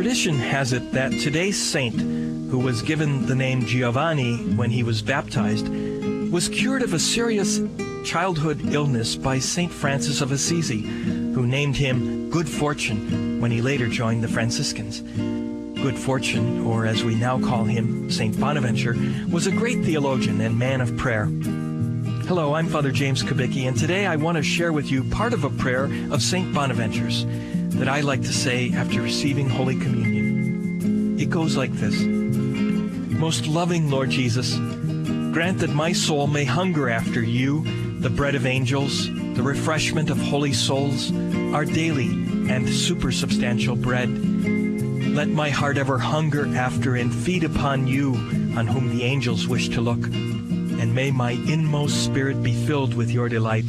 Tradition has it that today's saint, who was given the name Giovanni when he was baptized, was cured of a serious childhood illness by St. Francis of Assisi, who named him Good Fortune when he later joined the Franciscans. Good Fortune, or as we now call him, St. Bonaventure, was a great theologian and man of prayer. Hello, I'm Father James Kubicki, and today I want to share with you part of a prayer of St. Bonaventure's that I like to say after receiving Holy Communion. It goes like this. Most loving Lord Jesus, grant that my soul may hunger after you, the bread of angels, the refreshment of holy souls, our daily and supersubstantial bread. Let my heart ever hunger after and feed upon you, on whom the angels wish to look, and may my inmost spirit be filled with your delight.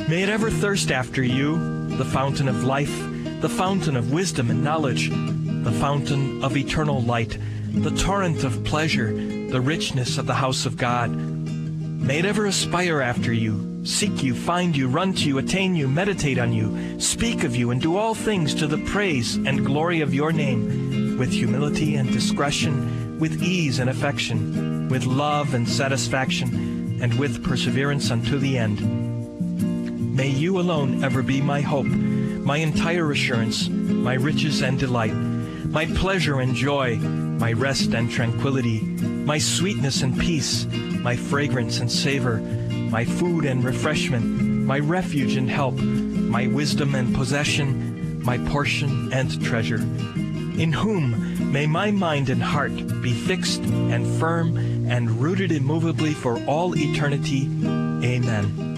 May it ever thirst after you, the fountain of life, the fountain of wisdom and knowledge, the fountain of eternal light, the torrent of pleasure, the richness of the house of God. May it ever aspire after you, seek you, find you, run to you, attain you, meditate on you, speak of you, and do all things to the praise and glory of your name, with humility and discretion, with ease and affection, with love and satisfaction, and with perseverance unto the end. May you alone ever be my hope, my entire assurance, my riches and delight, my pleasure and joy, my rest and tranquility, my sweetness and peace, my fragrance and savor, my food and refreshment, my refuge and help, my wisdom and possession, my portion and treasure. In whom may my mind and heart be fixed and firm and rooted immovably for all eternity. Amen.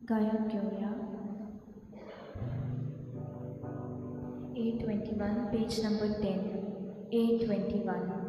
Gayan Gloria, A21, page number 10, A21.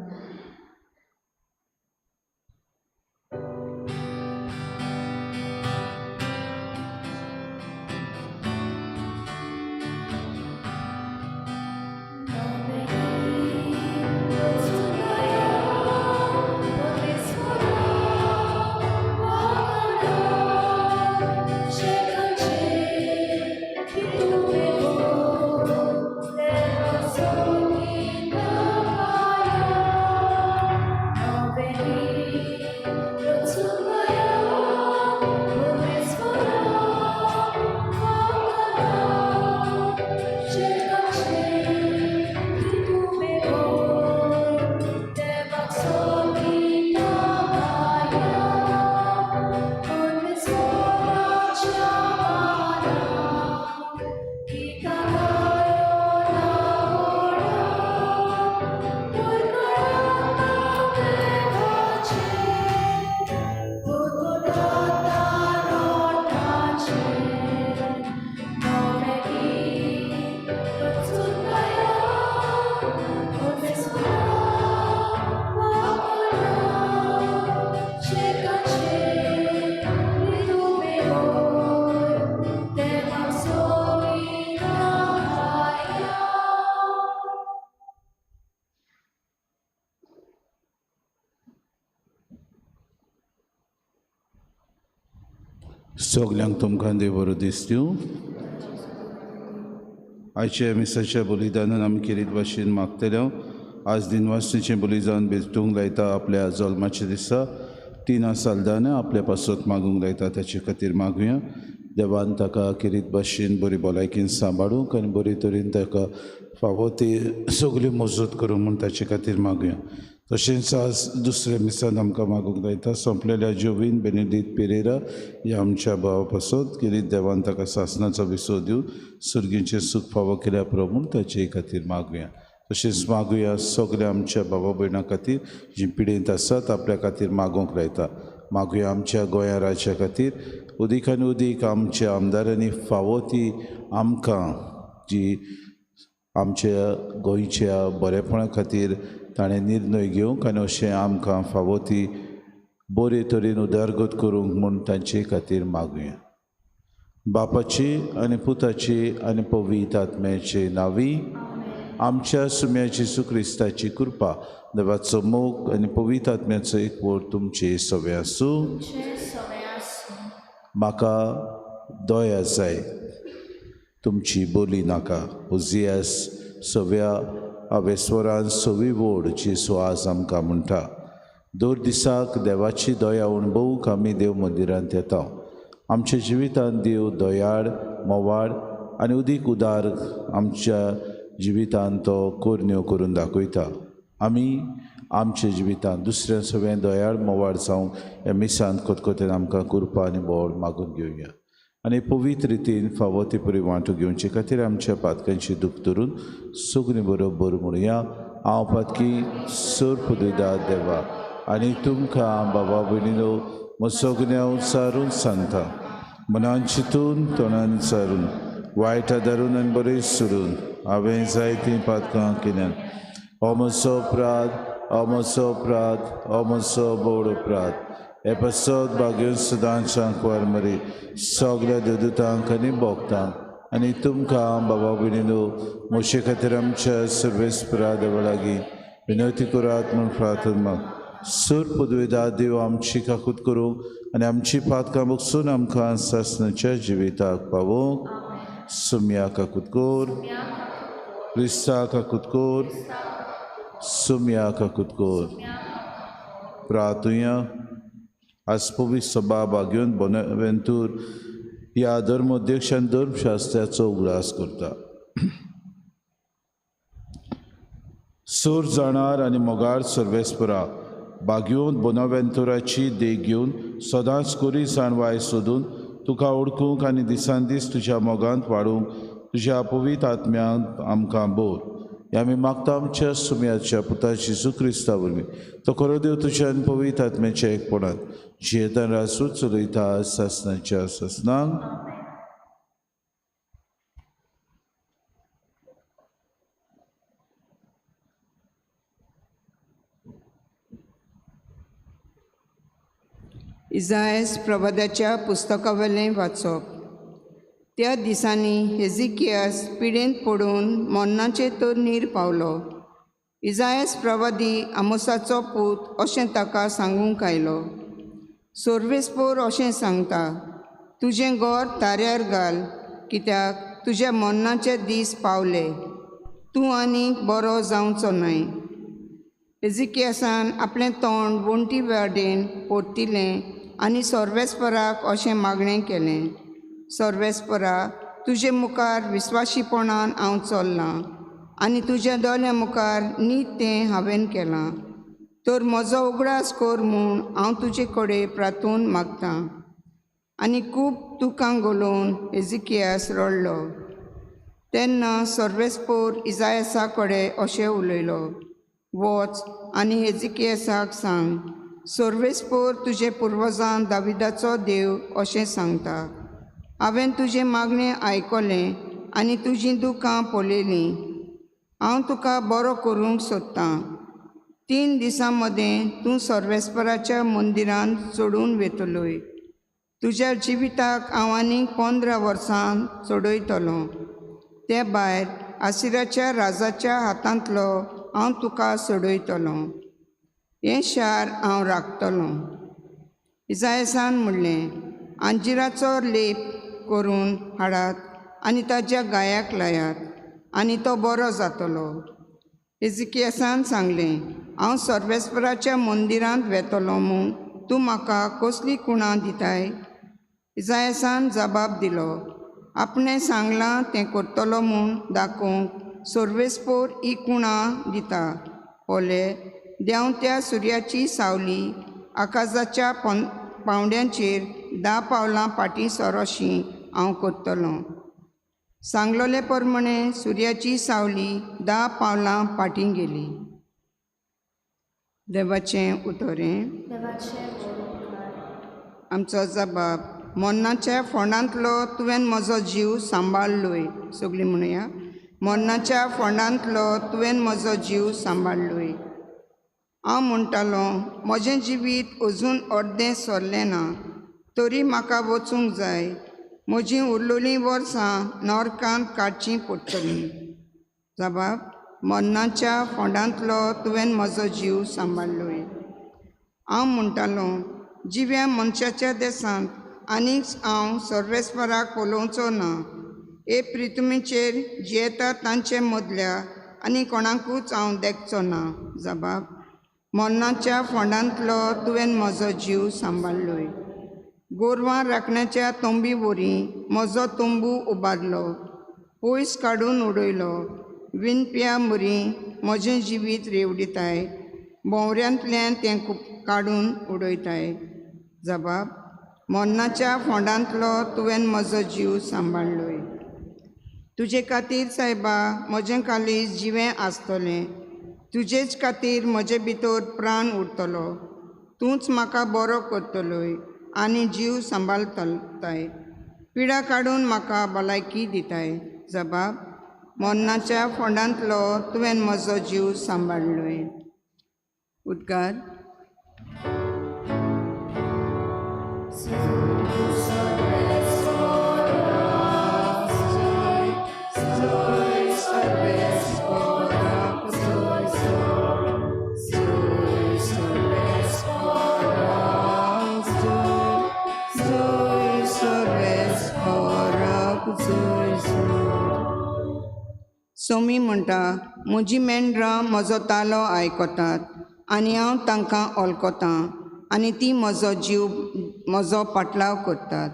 सगल्यांक तुमकां देव बरो दीस दिवं। आयच्या मिसाच्या बलिदानान आमी केरीत भाशेन मागतले। आज दिनवासणेचें बलिदान भेटूंक लायता आपल्या जल्माच्या दिसा 3 सालदाना आपल्या पासत मागूंक लायता, ताचे खातीर मागुया। देवान ताका केरीत भाशेन बरी भलायकेन सांबाळूंक आनी बरे तरेन ताका फावो ती सगळी मजत करूंक म्हूण ताचे खातीर मागुया। तशेंच आज दुसऱ्या मिसान आमकां मागूंक लायता सोंपलेल्या जोवीन बेनेदीत पेरेरा ह्या आमच्या भावा पासत केरीत देवान ताका सासणाचो विसव दिवन सुर्गीचें सूख फावो केल्या प्रमाण ताचे खातीर मागुया। तशेंच मागुया सगळ्या आमच्या बाबा भयणां खातीर जी पिडेंत आसात आपल्या खातीर मागूंक लायता। मागुया आमच्या गोंया राज्या खातीर उदीक आनी उदीक आमच्या आमदारांनी फावो ती आमकां जी आमच्या गोंयच्या बरेपणा खातीर ताणें निर्णय घेवंक आनी अशें आमकां फावो ती बरे तरेन उदरगत करूंक म्हूण तांचे खातीर मागुया। बापाची आनी पुताची आनी पवित्र आत्म्याचे नांवी आमच्या सुम्या जेजू क्रिस्ताची कृपा, देवाचो मोग आनी पवित्र आत्म्याचो एकवट तुमचे सगळे आसूं। म्हाका दया जाय, तुमची बोली नाका। ओजियास सव्या आवेस्वरान सवी वोड जेजू आज आमकां म्हणटा। दर दिसाक देवाची दया अणभवूंक आमी देव मंदिरांत येता। आमच्या जिवितांत देव दयाळ, मोवाळ आनी उदीक उदार आमच्या जिवितांत तो करण्यो करून दाखयता। आमी आमच्या जिवितांत दुसऱ्या सगळ्यां दयाळ मोवाळ जावंक ह्या मिसांत खतखतेन आमकां कृपा आनी बोळ मागून घेवया आनी पवित्र रितीन फावो ती पुरी वांटो घेवचे खातीर आमच्या पातकांची दूख धरून सगळीं बरोबर म्हणुया। हांव पातकी सर पुदयदा देवा आनी तुमकां बाबा भयणीनो म्हजो उच्चारून सांगता, मनान चिंतून तोंडान विचारून वायट धरून आनी बरें सोडून हांवें जायतीं पातकां केल्यात। हो म्हजो अपराध, हो म्हजो अपराध, हो म्हजो बोड अपराध। हे पासत भाग्योन सदांच्या कुंवर मरी सगळ्या देवदूतांक आनी भोगतांक आनी तुमकां बाबा भयणीनो म्हजे खातीर आमच्या सर्वेस्परा देवा लागीं विनवती करात म्हूण प्रार्थना माग। सूर पदवेदा देव आमची काकूत करूंक आनी आमची पातकां बगसून आमकां सासणाच्या जिविताक पावोवंक। सुम्या काकूत कर, क्रिस्ता काकूत कर, सुम्या काकूत कर। प्रार्थुया। आज पवित्र सभा भाग्योन बोनावेंतूर ह्या धर्मोध्यक्ष आनी धर्मशास्त्राचो उगडास करता। सूर जाणार आनी मोगाळ सर्वेस्परा भाग्योन बोनावेंतुराची देख घेवन सदांच कोरी जाणवाय सोदून तुका ओळखूंक आनी दिसान दीस तुज्या मोगांत वाडूंक तुज्या पवित्र आत्म्यांत आमकां बोर। ह्या आमी मागता आमच्या सुम्याच्या पुता जेजू क्रिस्ता वरवीं। तो खरो देव तुज्या आनी पवित्र आत्म्याच्या एकपणांत जियेतान रासू चलयता सासणाच्या सासणांक। इजायस प्रवादाच्या पुस्तकावेलें वाचप। त्या दिसांनी हेजिकियास पिडेंत पडून मरणाचे तरणीर पावलो। इजायस प्रवादी आमोसाचो पूत अशें ताका सांगूंक आयलो। सोर्वेस्पोर अशें सांगता, तुजें घर ताऱ्यार घाल, कित्याक तुज्या मरणाचे दीस पावले, तूं आनीक बरो जावचो न्हय। हेजिकियासान आपलें तोंड वण्टी वाटेन परतिलें आनी सर्वेस्पराक अशें मागणें केलें, सर्वेस्परा तुजे मुखार विस्वाशीपणान हांव चल्लां आनी तुज्या दोळ्यां मुखार नीत तें हांवें केलां, तर म्हजो उगडास कर म्हूण हांव तुजे कडेन प्रार्थून मागतां। आनी खूब दुकां घालून हेजिकियास रडलो। तेन्ना सर्वेस्पोर इजायसा कडेन अशें उलयलो, वच आनी हेजिकियासाक सांग, सर्वेस्पोर तुजे पुर्वजान दाविदाचो देव अशें सांगता, हांवें तुजें मागणें आयकलें आनी तुजीं दुकां पळयलीं, हांव तुका बरो करूंक सोदतां। 3 दिसां मदें तूं सर्वेस्पराच्या मंदिरांत चडून वेतलोय, तुज्या जिविताक हांव आनीक 15 वर्सां चडयतलो, ते भायर आसिराच्या राजाच्या हातांतलो हांव तुका सोडयतलो, हें शार हांव राखतलो। इजायसान म्हणलें, अंजिराचो लेप करून हाडात आनी ताच्या गायाक लायात आनी तो बरो जातलो. हेजिकियासान सांगलें, हांव सर्वेस्पराच्या मंदिरांत वेतलो म्हूण तूं म्हाका कसली कुणां दिताय? इजायसान जबाब दिलो, आपणें सांगलां तें करतलो म्हूण दाखोवंक सर्वेस्पोर ही कुणां दिता. पळय, देंवत्या सुर्याची सावली आकाशाच्या पावंड्यांचेर 10 पावलां फाटीं सरोशी हांव करतलो. सांगलोले प्रमाणे सुर्याची सावली 10 पावलां फाटीं गेली. देवाचें उतरें. आमचो जबाब, मरणाच्या फोंडांतलो तुवें म्हजो जीव सांबाळलोय. सगळीं म्हणया, मरणाच्या फोंडांतलो तुवें म्हजो जीव सांबाळलोय. हांव म्हणटालो, म्हजें जिवीत अजून अर्दें सरलें ना, तरी म्हाका वचूंक जाय. म्हजीं उरलेलीं वर्सां नरकांत काडचीं पडटलीं. जबाब, मरणाच्या फोंडांतलो तुवें म्हजो जीव सांबाळलोय. हांव म्हणटालो, जिव्या मनशाच्या देशांत आनीक हांव सर्वेस्पराक पळोवचो ना. हे पृथ्वीचेर जियेता तांचे मदल्या आनी कोणाकूच हांव देखचो ना. जबाब, मरणाच्या फोंडांतलो तुवें म्हजो जीव सांबाळलोय. गोरवां राखण्याच्या तंबी वरी म्हजो तंबू उबारलो, पयस काडून उडयलो. विनप्या वरी म्हजें जिवीत रेवडिताय, भोंवऱ्यांतल्यान तें काडून उडयताय. जबाब, मरणाच्या फोंडांतलो तुवें म्हजो जीव सांबाळलोय. तुजे खातीर सायबा म्हजें काळीज जिवें आसतलें, तुजेच खातीर म्हजे भितर प्राण उरतलो. तूंच म्हाका बरो करतलोय आनी जीव सांबाळताय, पिडा काडून म्हाका भलायकी दिताय. जबाब, मरणाच्या फोंडांतलो तुवें म्हजो जीव सांबाळलोय. उद्गार. सोमी म्हणटा, म्हजी मेंढरां म्हजो तालो आयकतात आनी हांव तांकां वळखतां आनी ती म्हजो जीव म्हजो पाटलाव करतात.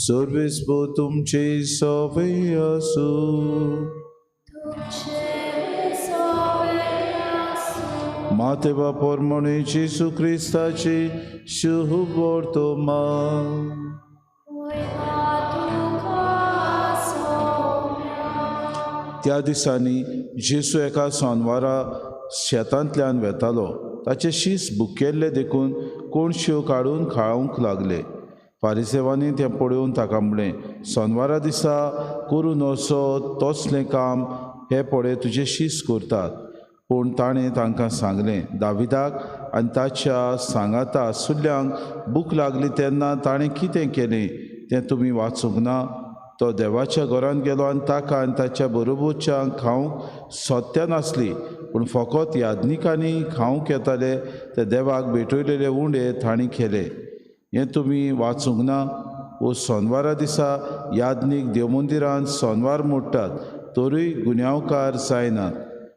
सर्वेस्पो तुमचे सवे आसूं. माते बापोरमणे जेजू क्रिस्ताचे शुभ वर्तमान. त्या दिसांनी जेजू एका सोनवारा शेतांतल्यान वेतालो. ताचे शीस भुकेल्ले देखून कोणश्यो काडून खावंक लागले. फारिसेवांनी तें पळोवन ताका म्हणलें, सोनवारा दिसा करूं नसो तसलें काम हे पळय तुजे शीस करतात. पूण ताणें तांकां सांगलें, दाविदाक आनी ताच्या सांगाता आसुल्ल्यांक भूक लागली तेन्ना ताणें कितें केलें तें तुमी वाचूंक ना? तो देवाच्या घरांत गेलो आनी ताका आनी ताच्या बरोबरच्यांक खावंक सत्या नासली, पूण फकत याज्ञिकांनी खावंक येताले ते देवाक भेटयलेले उंडे तांणी केले. हें तुमी वाचूंक ना? वो सोनवारा दिसा याज्ञीक देवमंदिरांत सोनवार मोडटात तरूय गुन्यांवकार जायनात.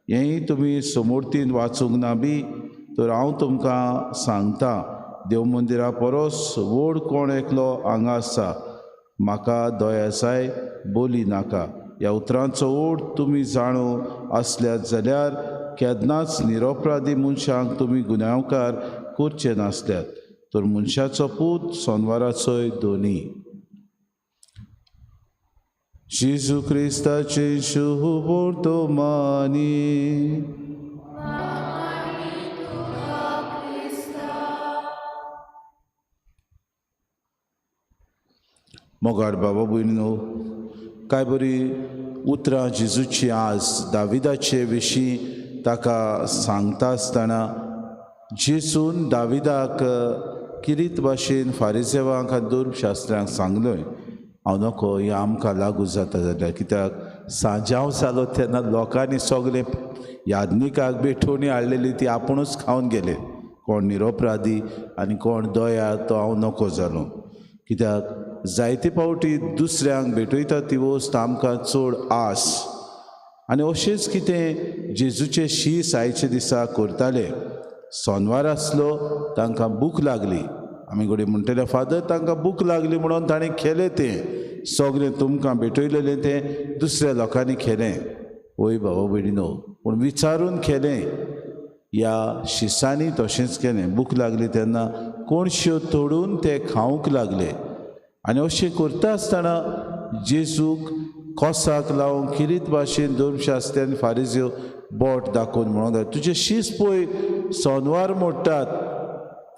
हेंय तुमी समोर्तीन वाचूंक ना बी? तर हांव तुमकां सांगता, देवमंदिरा परस व्हड कोण एकलो हांगा आसा. म्हाका दया जाय, बोली नाका. ह्या उतरांचो ओड तुमी जाणो आसल्यात जाल्यार केन्नाच निरपराधी मनशांक तुमी गुन्यांवकार करचे नासल्यात. तर मनशाचो पूत सोनवाराचोय दोनी. जेजू क्रिस्ताचे शुभ वर्तमानी. मोगाळ बाबा भयणीनो, काय बरी उतरां जेजूची आज दाविदाचे विशीं ताका सांगता आसतना जेजून दाविदाक किरीत भाशेन फारिजेवांक आनी धर्मशास्त्र्यांक सांगलें, हांव नको हें आमकां लागू जाता जाल्यार, कित्याक सांजांव जालो तेन्ना लोकांनी सगळें याज्ञिकाक भेटवणी हाडलेली ती आपुणूच खावन गेले. कोण निरोपराधी आनी कोण दया तो हांव नको जालो, कित्याक जायते फावटी दुसऱ्यांक भेटयता ती वस्त आमकां चड आस. आनी अशेंच कितें जेजूचे शीस आयचे दिसा करताले. सोनवार आसलो, तांकां भूक लागली. आमी घडये म्हणटले फादर तांकां भूक लागली म्हणून ताणें केलें तें सगळें तुमकां भेटयलेलें तें दुसऱ्या लोकांनी केलें. वय बाबा भयणीनो, पूण विचारून केलें. ह्या शिसांनी तशेंच केलें. भूक लागली तेन्ना कोणश्यो तोडून ते खावंक लागले. आनी अशें करता आसतना जेजूक कोसाक लावन किरीत भाशेन धर्मशास्त्री आनी फारिज्यो बोट दाखोवन म्हणूंक लागले, तुजे शीस पळय सोनवार मोडटात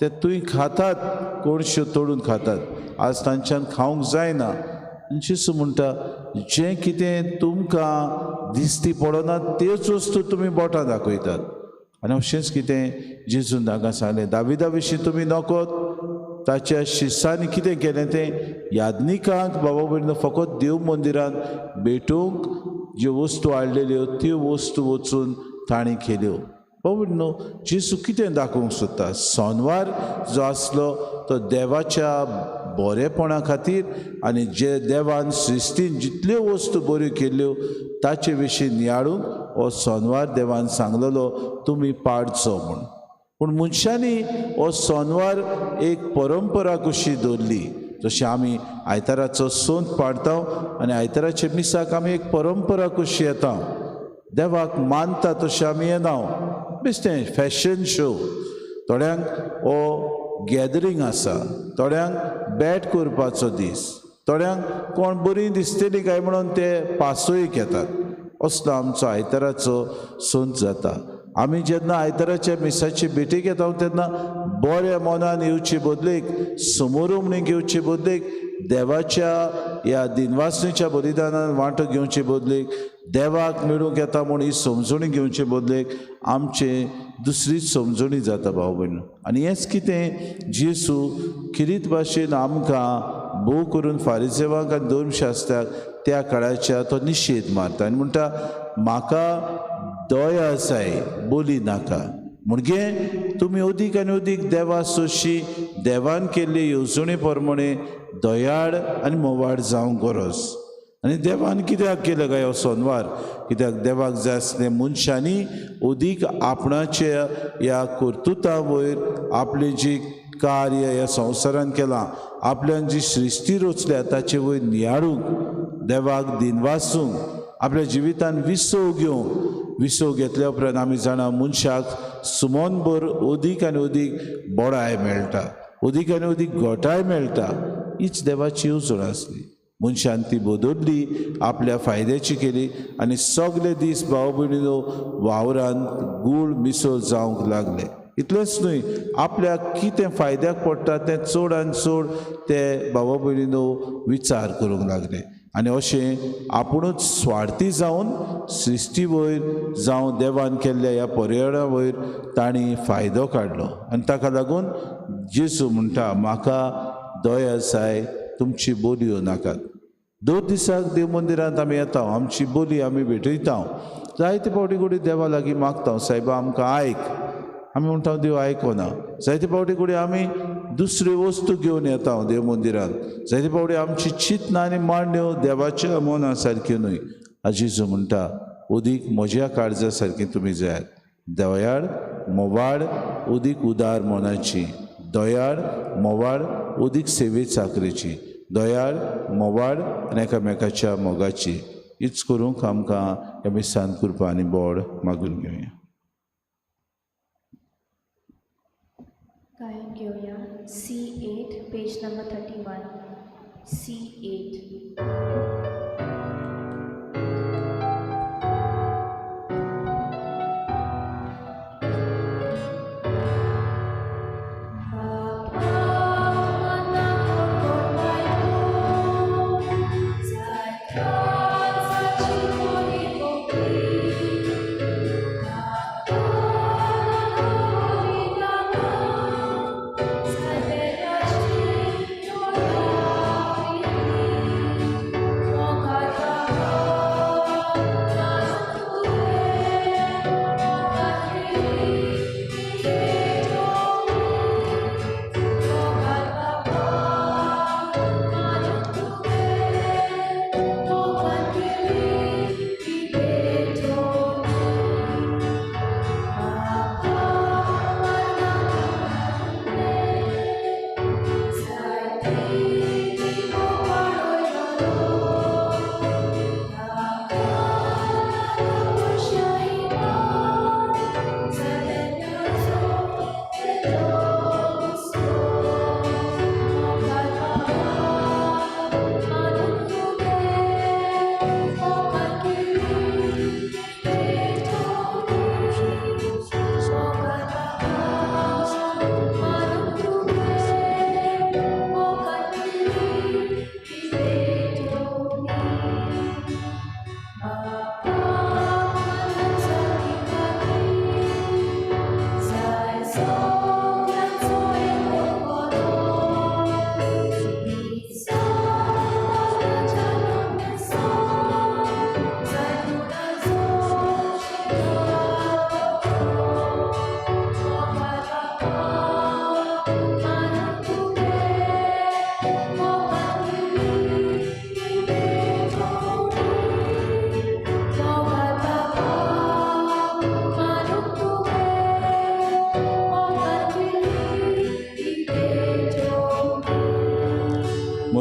ते तुंय खातात, कोणश्यो तोडून खातात, आज तांच्यान खावंक जायना. आनी जेजू म्हणटा, जें कितें तुमकां दिसती पडना त्योच वस्तू तुमी बोटां दाखयतात. आनी अशेंच कितें जेजून तांकां सांगलें, दाविदा विशीं तुमी नकोत, ताच्या शिसांनी कितें केलें तें याज्ञिकांक बाबा भयणीनो फकत देव मंदिरांत भेटूंक ज्यो वस्तू हाडलेल्यो त्यो वस्तू वचून तांणी केल्यो. बाबा भयणीनो, जेजू कितें दाखोवंक सोदता, सोनवार जो आसलो तो देवाच्या बरेपणा खातीर आनी जे देवान सृश्टीन जितल्यो वस्तू बऱ्यो केल्ल्यो ताचे विशीं नियाळूंक हो सोनवार देवान सांगलेलो तुमी पाळचो म्हूण. पूण मनशांनी हो सोनवार एक परंपरा कशी दवरली. जशें आमी आयताराचो सोंत पाळता आनी आयताराच्या मिसाक आमी एक परंपरा कशी येता, देवाक मानता तशें आमी येना. बेश्टें फॅशन शो, थोड्यांक हो गॅदरींग आसा, थोड्यांक बॅट करपाचो दीस, थोड्यांक कोण बरी दिसतली काय म्हणून ते पासोयक येतात. असलो आमचो आयताराचो सोंत जाता. आमी जेन्ना आयताराच्या मिसाची भेटीक येता तेन्ना बऱ्या मनान येवचे बदलेक, समोरुमणीक येवचे बदलेक, देवाच्या ह्या दिनवासणीच्या बलिदानान वांटो घेवचे बदलेक, देवाक मेळूंक येता म्हूण ही समजणी घेवचे बदलेक आमचे दुसरीच समजणी जाता भाव भयण. आनी हेंच कितें जेजू किरीत भाशेन आमकां भोव करून फारिजेवांक आनी धर्मशास्त्राक त्या काळाच्या तो निशेध मारता आनी म्हणटा, म्हाका दया जाय, बोली नाका. म्हणजे तुमी अदीक आनी अदीक देवा सोशी देवान केल्ले येवजणे प्रमाणे दयाळ आनी मोवाळ जावंक गरज. आनी देवान कित्याक केलें काय हो सोनवार, कित्याक देवाक जाय आसलें मनशांनी अदीक आपणाच्या ह्या कर्तुता वयर आपलें जी कार्य ह्या संवसारान केलां, आपल्यान जी सृश्टी रचल्या ताचे वयर नियाळूंक, देवाक दिनवासूंक, आपल्या जिवितान विसव घेवंक. विसव घेतल्या उपरांत आमी जाणा मनशाक सुमनभर अदीक आनी अदीक बडाय मेळटा, अदीक आनी अदीक घोटाय मेळटा. हीच देवाची येवजण आसली. मनशान ती बदलली, आपल्या फायद्याची केली आनी सगळे दीस भाव भयणीनो वावरान गूळ मिसळ जावंक लागले. इतलेंच न्हय, आपल्याक कितें फायद्याक पडटा तें चड आनी चड ते भावा भयणीनो विचार करूंक लागले. आनी अशें आपुणूच स्वार्थी जावन सृश्टी वयर जावं देवान केल्ल्या ह्या पर्यावरणा वयर तांणी फायदो काडलो. आनी ताका लागून जेजू म्हणटा, म्हाका दया जाय, तुमची बोलयो नाकात. दोन दिसाक देव मंदिरांत आमी येता, आमची बोली आमी भेटयता, जायते फावटी घडये देवा लागीं मागता, सायबा आमकां आयक. आमी म्हणटा देव आयकना. जायते फावटी घडये आमी दुसऱ्यो वस्तू घेवन येता देव मंदिरांत. जायते फावटी आमची चिंतना आनी मांडण्यो देवाच्या मना सारक्यो न्हय. जेजू म्हणटा, अदीक म्हज्या काळजा सारकें तुमी जायात, दयाळ मोवाळ अदीक उदार मनाची, दयाळ मोवाळ अदीक सेवे चाकरेची, दयाळ मोवाळ आनी एकामेकाच्या मोगाची. हीच करूंक आमकां ह्या मिसान कृपा आनी बोड मागून घेवया. गायन घेवया C8, page number 31. C8. Bye.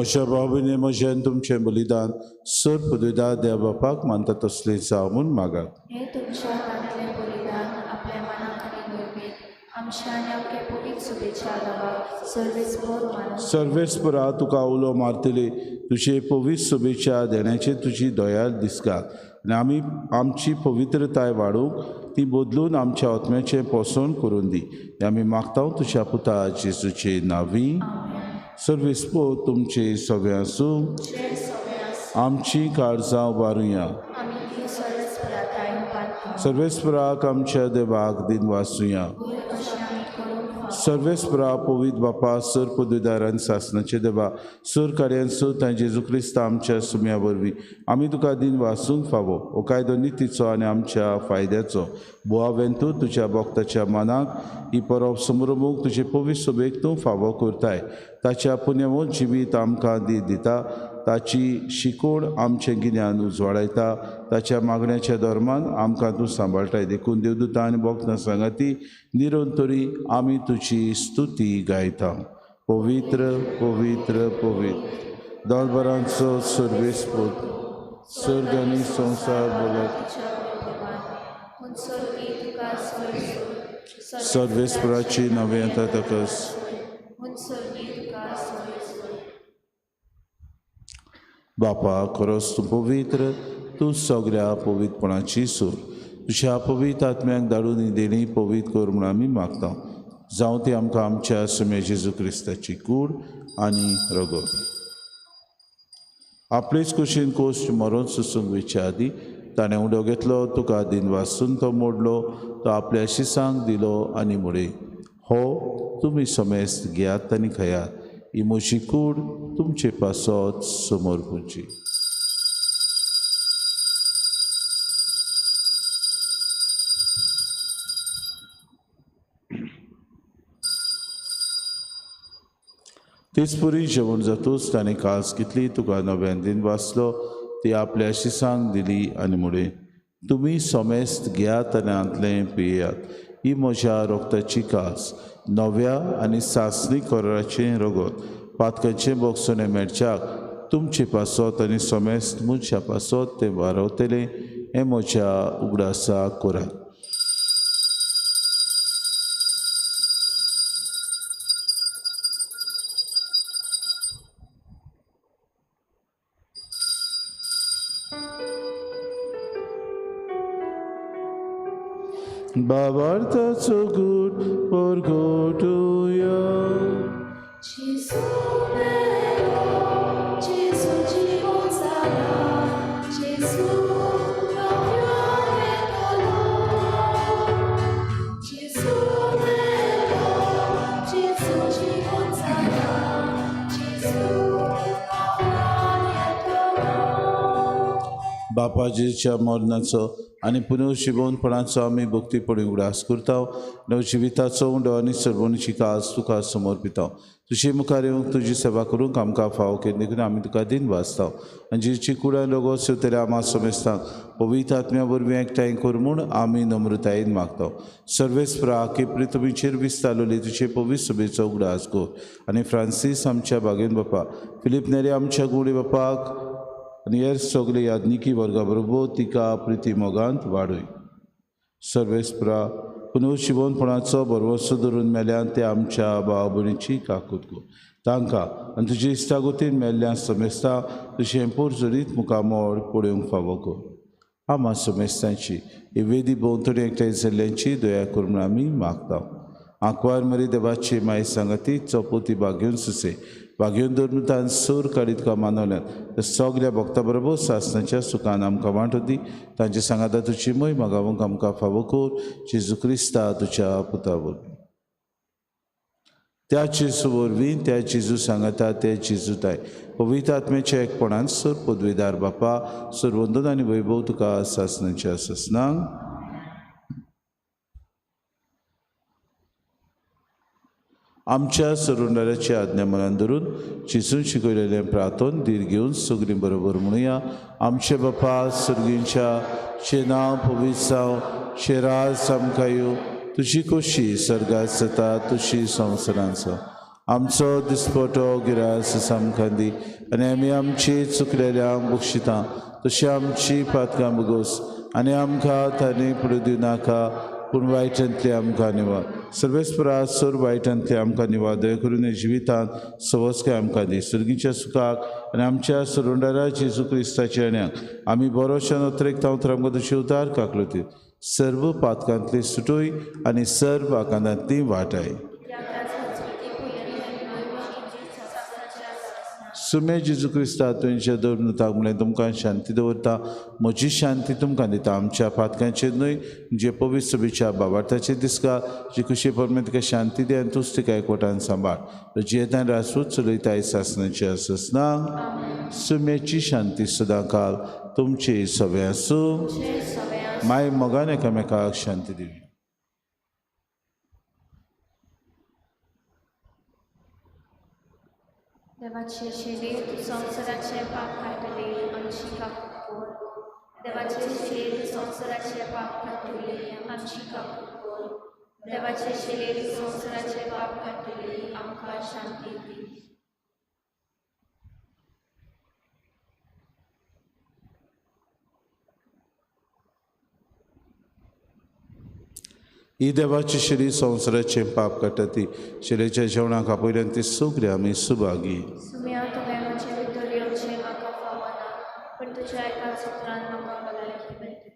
म्हज्या भाव-भयणी म्हजें आनी तुमचें बलिदान सर पदवीदार देव बापाक मानता तसलें जावं म्हूण मागात. हें तुमच्या हातांतलें बलिदान आपल्या मनाक आनी निर्मीत आमच्या आनी आमगे पवित्र शुभेच्छा देवाक सर्वेस्पर मानून. सर्वेस्परा तुका उलो मारतली तुजे पवित्र शुभेच्छा देण्याचे तुजी दयाळ दिसकात आनी आमी आमची पवित्रताय वाडोवंक ती बदलून आमच्या आत्म्याचें पोसण करून दी. हें आमी मागता तुज्या पुता जेजूचे नांवी. सर्वेस्पर तुमचे सगळें आसूं. आमची काळजां उबारुया. सर्वेस्पराक आमच्या देवाक दिन वाचुया. सर्वेस्परा पवित्र बापा सर पदवीदार आनी सासणाचे देवा सर कार्यान सर आनी जेजू क्रिस्त आमच्या सुम्या वरवीं आमी तुका दिन वाचूंक फावो. हो कायदो नितीचो आनी आमच्या फायद्याचो. बोवा तूं तुज्या भक्ताच्या मनाक ही परब समरमूक तुजे पवित्र सभेक तूं फावो करताय. ताच्या पुण्यवंत जिवीत आमकां दी दिता. ताची शिकोवण आमचें गिन्यान उजवाडायता. ताच्या मागण्याच्या धर्मान आमकां तूं सांबाळटाय. देखून देवदूता आनी भक्तां सांगाती निरंतरी आमी तुजी स्तुती गायता. पवित्र पवित्र पवित्र दलबरांचो सर्वेस्पर सर्ग आनी संवसार बोलत सर्वेस्पराची नवें आतां तकस. बापा खरोच तूं पवित्र, तूं सगळ्या पवित्रपणाची सूर. तुज्या पवित्र आत्म्याक धाडून ही देणी पवित्र कर म्हूण आमी मागता. जावं ती आमकां आमच्या सुम्या जेजू क्रिस्ताची कूड आनी रगत. आपलेच कुशीन कोश्ट मरोन सुसूंक वयच्या आदीं ताणें उडो घेतलो, तुका दिन वासून तो मोडलो, तो आपल्या शिसांक दिलो आनी म्हळें, हो तुमी समेस्त घेयात आनी खायात, ही म्हजी कूड तुमचे पासत समर्पूची. तेच पुरी जेवण जातूच ताणें कास घेतली, तुका नव्यान दिन वाचलो, ती आपल्या शिसांक दिली आनी म्हळें, तुमी समेस्त घेयात आनी हांतलें पियात, ही म्हज्या रोगताची कास, नव्या आनी सासणी कराराचें रगत, पातकाचें बोगसणें मेळच्याक तुमचे पासत आनी समेस्त मनशा पासत तें वारवतलें, हें म्हज्या उगडासाक करात. बाबार्थाचो गूट परगटुया. जेजू मेलो, जेजू जिवो जाला, जेजू नव्यान येतलो. जेजू मेलो, जेजू जिवो जाला, जेजू नव्यान येतलो. बापा जेजूच्या मरणाचो आनी पुनर्जिवनपणाचो आमी भक्तीपणी उगडास करता. नवजिविताचो उंडो आनी सर्वणीची कास तुका समर्पिता. तुजे मुखार येवंक तुजी सेवा करूंक आमकां फावो केली देखून आमी तुका दिन वाचता. आनी जेजूची कुडान रोगो सेवतल्या आमा समेस्तांक पवित्र आत्म्या वरवीं एकठांय कर म्हूण आमी नम्रतायेन मागता. सर्वेस्परा केपरी तुमीचेर विस्तारलेली तुजे पवित्र सभेचो उगडास कर आनी फ्रांसीस आमच्या बागेन बापा, फिलीप नेरी आमच्या गुडी बापाक आनी हेर सगळे याज्ञिकी वर्गा बरोबर तिका प्रिती मोगांत वाडय. सर्वेस्परा पुनर्जिवनपणाचो भरवंसो धरून मेल्यान ते आमच्या भाव भयणीची काकूत कर. तांकां आनी तुजे इश्टागतीन मेल्ल्या समेस्तां तुजें पोरजोरीत मुखामळ पळोवंक फावो कर. आमा समेस्तांची ही वेदी भोंवतणी एकठांय जाल्ल्यांची दया कर म्हूण आमी मागता. आंकवार मरी देवाची माय सांगाती चौपती बागेवन सुसे बागेवन धरून सूर काडीत तुका मानवल्यात सगल्या भक्ता बरोबर सासणाच्या सुखान आमकां वांटो दी. तांचे सांगाता तुजी मोय मागावंक आमकां फावो कर. जेजू क्रिस्ता तुज्या पुता वरवीं. त्या जेजू वरवीं, त्या जेजू सांगाता, त्या जेजू ताय पवित्र आत्म्याच्या एकपणान सर पदवीदार बापा सरवंदन आनी वैभव तुका सासणाच्या सासणांक. आमच्या सरुंडाराची आज्ञा मनान धरून चिसून शिकयलेलें प्रार्थन धीर घेवन सगळीं बरोबर म्हणुया. आमचे बापा सर्गींच्या, तुजें नांव पवित्र जावं, तुजें राज आमकां येवं, तुजी खोशी सर्गांत जाता तशी संवसारांत जावं. आमचो दिसपटो गिरास आमकां दी आनी आमी आमची चुकलेल्यांक बक्षिता तशी आमची पातकां बगोस आनी आमकां तांणी पडूं दिवनाका पूण वायटांतली आमकां निवार. सर्वेस्परा सोर वायटांतली आमकां निवार. दया करून जिवितांत सवस्काय आमकां दी. सुर्गीच्या सुखाक आनी आमच्या सरुंडारा जेजू क्रिस्ताच्या येण्याक आमी बरोशा नोत्रेक तांव आमकां तुजी उदार काकलती सर्व पातकांतली सुटूय आनी सर्व आकांतांतली वाटाय. सुमे जेजू क्रिस्ता तुमच्या दवरून म्हणलें तुमकां शांती दवरता, म्हजी शांती तुमकां दिता. आमच्या पातकांचेर न्हय जे पवित्र सभेच्या बाबार्थाचेर दिसका जी खुशी परमें तुका शांती दी आनी तूंच तिका एकवटान सांबाळ. जियेतान रासूच चलयताय सासनाची आसना. सुमेची शांती सदांकाल तुमची सगळें आसूं. माय मोगान एकामेकाक शांती दिवी. देवाचे शरीर संवसाराचे पाप काडटले आमची काकूट कर. देवाचे शरीर संवसाराचे पाप काडटले आमची काकूट कर. देवाचे शरीर संवसाराचे पाप काडटले आमकां शांती दी. ही देवाची शरीर संवसाराचें पाप काडटा ती शरीराच्या जेवणाक आपयल्यान ती सगळी आमी सुभागी. सुम्या तुवें म्हजे भितर येवचें म्हाका फावना, पूण तुज्या एका सुत्रान म्हाका भलायकी मेळटली.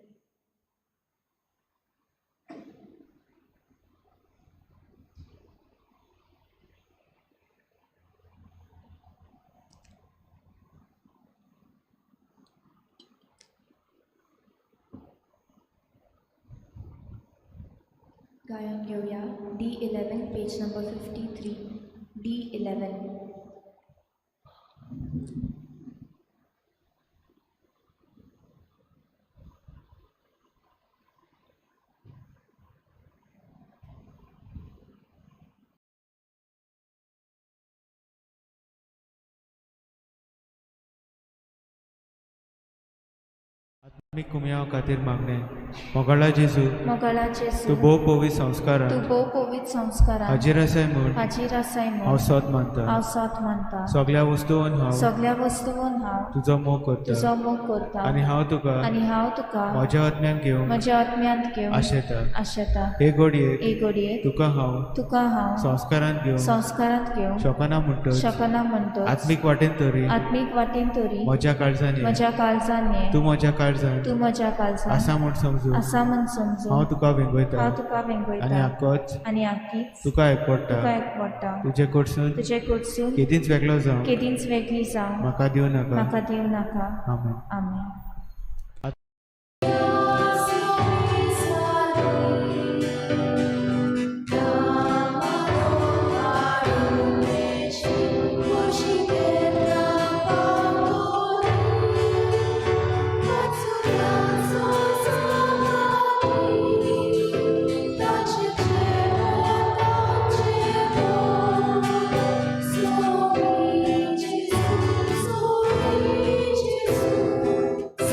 गायन घेवया D11 page number 53 D11. आत्मीक कुमयाव खातीर मागणें. मोगाळा जेजू, मोगाळा जेजू, तूं भोव पवित्र संस्कारान, तूं भोव पवित्र संस्कारान हाजीर आसाय म्हूण, हाजीर आसाय म्हूण हांव सोद मानता, हांव सोद मानता. सगळ्या वस्तून हांव, सगळ्या वस्तून हांव तुजो मोग करता, तुजो मोग करता. आनी हांव तुका, आनी हांव तुका म्हज्या आत्म्यान घेवन, म्हज्या आत्म्यांत घेवन आशेता, आशेता. हे घडयेक, हे घडयेक तुका हांव, तुका हांव संस्कारांत घेवन, संस्कारांत घेवन शकना म्हणटच, शकना म्हणटच आत्मीक वाटेन तरी, आत्मीक वाटेन तरी म्हज्या काळजान, म्हज्या काळजान ये, तूं म्हज्या काळजान, तूं म्हज्या काळजान आसा म्हूण समजून, आसा म्हूण समजून हांव तुका वेंगयता, हांव तुका वेंगयता. आनी आकोच, आनी आकीच तुका एकवटा, तुका एकवटा. तुजे कडसून, तुजे कडसून केदींच वेगळो जावं, केदींच वेगळी जावं म्हाका दिवं नाका, म्हाका दिवं नाका. आमेन. आमेन. Jesus.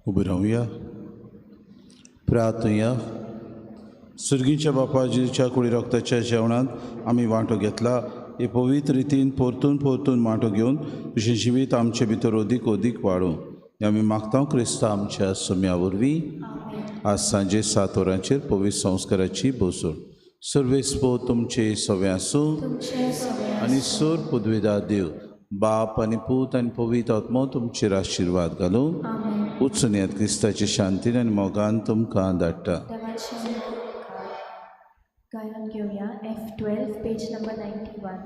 उबी रावया. प्रार्थुया. सुर्गीच्या बापाजीच्या कुडी रक्ताच्या जेवणांत आमी वांटो घेतला. हे पवित्र रितीन परतून परतून वांटो घेवन तुजें जिवीत आमचे भितर अदीक अदीक वाडूं हें आमी मागता क्रिस्ता आमच्या सुम्या वरवीं. आज सांजे 7 वरांचेर पवित्र संस्काराची बसून सर्वेस्पो तुमचे सगळे आसूं आनी सोर पुदवेदा देव बाप आनी पूत आनी पवित्र आत्मो तुमचेर आशिर्वाद घालूं. उच्चून येत क्रिस्ताचे शांतीन आनी मोगान तुमकां धाडटा. गायन घेवया F12 page number 91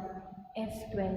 F12.